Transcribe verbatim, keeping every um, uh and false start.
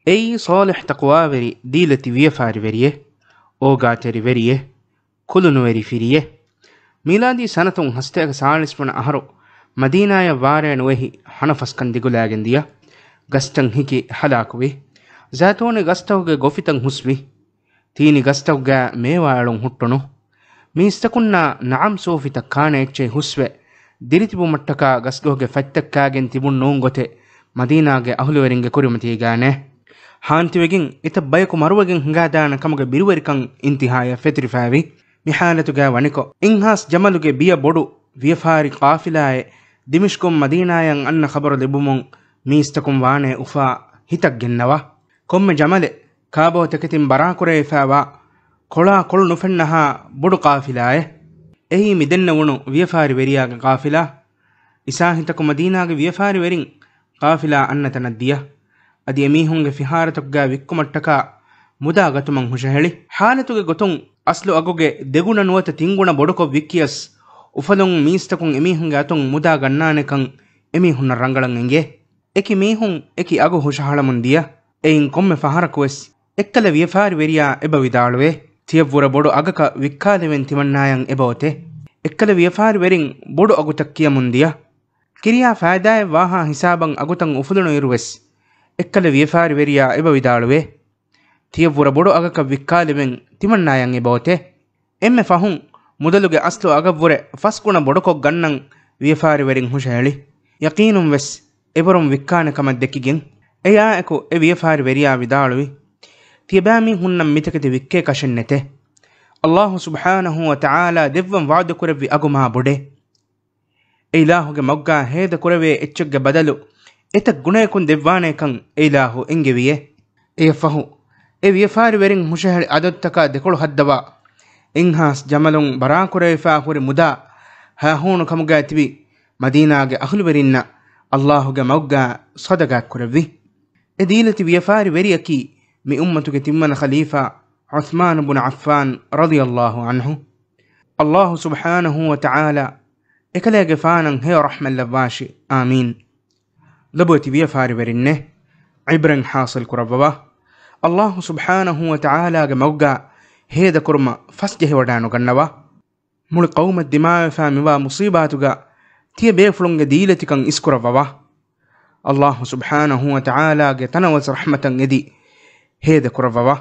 އެއީ ޞާލިޙް ތަޤްވާވެރި ދީލަތި ވިޔަފާރިވެރިއެއް، އޯގާތެރިވެރިއެއް، ކުލުނުވެރި ފިރިއެއް. މީލާދީ ސަނަތުން ހަސަތޭކަ ސާޅީސް ވަނަ އަހަރު މަދީނާޔަށް ވާރޭ ނުވެހި ހަނަފަސްކަން ދިގުލާގެން ދިޔަ، ގަސްތައް ހިކި ހަލާކުވި، ޒައިތޫނީ ގަސްތަކުގެ ގޮފިތައް ހުސްވި، ތީނި ގަސްތަކުގައި މޭވާއެޅުން ހުއްޓުނު. މީސްތަކުންނާ ނަޢަމް ސޫފިތައް ކާނެ އެއްޗެހި ހުސްވެ، ދިރިތިބުމަށްޓަކާ ގަސްގަހުގެ ފަތްތައް ކާގެން ތިބުން ނޫން ގޮތެއް މަދީނާގެ އަހުލުވެރިންގެ ކުރިމަތީގައި ނެތް. ހާންތިވެގެން އެތައް ބަޔަކު މަރުވެގެން ހިނގާދާނެ ކަމުގެ ބިރުވެރިކަން އިންތިހާޔަށް ފެތުރިފައިވި. މި ޙާލަތުގައި ވަނިކޮށް، އިންހާސް ޖަމަލުގެ ބިޔަ ބޮޑު ވިޔަފާރި ޤާފިލާއެއް ދިމިޝްޤުން މަދީނާޔަށް އަންނަ ޚަބަރު ލިބުމުން މީސްތަކުން ވާނެ އުފާ ހިތަށް ގެންނަވާ. ކޮންމެ ޖަމަލެއް ކާބޯތަކެތިން ބަރާކުރެވިފައިވާ ކޮޅާ ކޮޅު ނުފެންނަހާ ބޮޑު ޤާފިލާއެއް. އެއީ މި ދެންނެވުނު ވިޔަފާރިވެރިޔާގެ ޤާފިލާ. އިސާހިތަކު މަދީނާގެ ވިޔަފާރިވެރިން ޤާފިލާ އަންނަ ތަނަށް ދިޔަ. އަދި އެމީހުންގެ ފިހާރަތަކުގައި ވިއްކުމަށްޓަކާ މުދާ ގަތުމަށް ހުށަހެޅި. ޙާލަތުގެ ގޮތުން އަސްލު އަގުގެ ދެގުނަ ނުވަތަ ތިންގުނަ ބޮޑުކޮށް ވިއްކިޔަސް، އުފަލުން މީސްތަކުން އެމީހުންގެ އަތުން މުދާ ގަންނާނެކަން އެމީހުންނަށް ރަނގަޅަށް އެނގޭ. އެކި މީހުން އެކި އަގު ހުށަހަޅަމުން ދިޔަ. އެއިން ކޮންމެ ފަހަރަކުވެސް އެއްކަލަ ވިޔަފާރިވެރިޔާ އެބަ ވިދާޅުވޭ، ތިޔަށްވުރެ ބޮޑު އަގަކަށް ވިއްކާލެވެން ތިމަންނާޔަށް އެބައޮތޭ. އެއްކަލަ ވިޔަފާރިވެރިން ބޮޑު އަގުތައް ކިޔަމުން ދިޔަ. ކިރިޔާ ފައިދާއެއް ވާހާ ހިސާބަށް އަގުތައް އުފުލުނު އިރުވެސް، އެއްކަލަ ވިޔަފާރިވެރިޔާ އެބަ ވިދާޅުވޭ، ތިޔަށްވުރެ ބޮޑު އަގަކަށް ވިއްކާލެވެން ތިމަންނާޔަށް އެބައޮތޭ. އެންމެ ފަހުން މުދަލުގެ އަސްލު އަގަށްވުރެ ފަސް ގުނަ ބޮޑުކޮށް ގަންނަން ވިޔަފާރިވެރިން ހުށަހެޅި. ޔަޤީނުންވެސް އެވަރުން ވިއްކާނެ ކަމަށް ދެކިގެން. އެއާއެކު އެ ވިޔަފާރިވެރިޔާ ވިދާޅުވި، ތިޔަބައިމީހުންނަށް މިތަކެތި ވިއްކޭ ކަށެއް ނެތޭ. ﷲ ސުބްޙާނަހޫ ވަތަޢާލާ ދެއްވަން ވަޢުދުކުރެއްވި އަގު މާ ބޮޑޭ. އެ އިލާހުގެ މަގުގާ ހޭދަ ކުރެވޭ އެއްޗެއްގެ ބަދަލު އެތައް ގުނަޔަކުން ދެއްވާނޭކަން އެ އިލާހު އެންގެވިއޭ. އެޔަށްފަހު، އެ ވިޔަފާރިވެރިން ހުށަހެޅި އަދަދުތަކާ ދެކޮޅު ހައްދަވާ، އިންހާސް ޖަމަލުން ބަރާކުރެވިފާ ހުރި މުދާ ހައިހޫނު ކަމުގައި ތިބި މަދީނާގެ އަހުލުވެރިންނަށް ﷲ ގެ މަގުގާ ޞަދަޤާތް ކުރެއްވި. އެ ދީލަތި ވިޔަފާރިވެރިޔަކީ މި އުއްމަތުގެ ތިންވަނަ ޚަލީފާ ޢުޘްމާނު ބުނު ޢައްފާން ރަޟިޔަﷲ ޢަންހު. ﷲ ސުބްޙާނަހޫ ވަތަޢާލާ އެކަލޭގެފާނަށް ހެޔޮ ރަޙްމަތް ލައްވާށި. އާމީން. ލޮބުވެތި ވިޔަފާރިވެރިންނޭ، ޢިބްރަތް ޙާޞިލް ކުރައްވަވާ. ﷲ ސުބްޙާނަހޫ ވަތަޢާލާގެ މަގުގާ ހޭދަކުރުމަށް ފަސްޖެހިވަޑައިނުގަންނަވާ. މުޅި ޤައުމަށް ދިމާވެފާ މިވާ މުޞީބާތުގަ ތިޔަ ބޭފުޅުންގެ ދީލަތިކަން އިސްކުރައްވަވާ. ﷲ ސުބްޙާނަހޫ ވަތަޢާލާގެ ތަނަވަސް ރަޙްމަތަށް އެދި ހޭދަ ކުރައްވަވާ.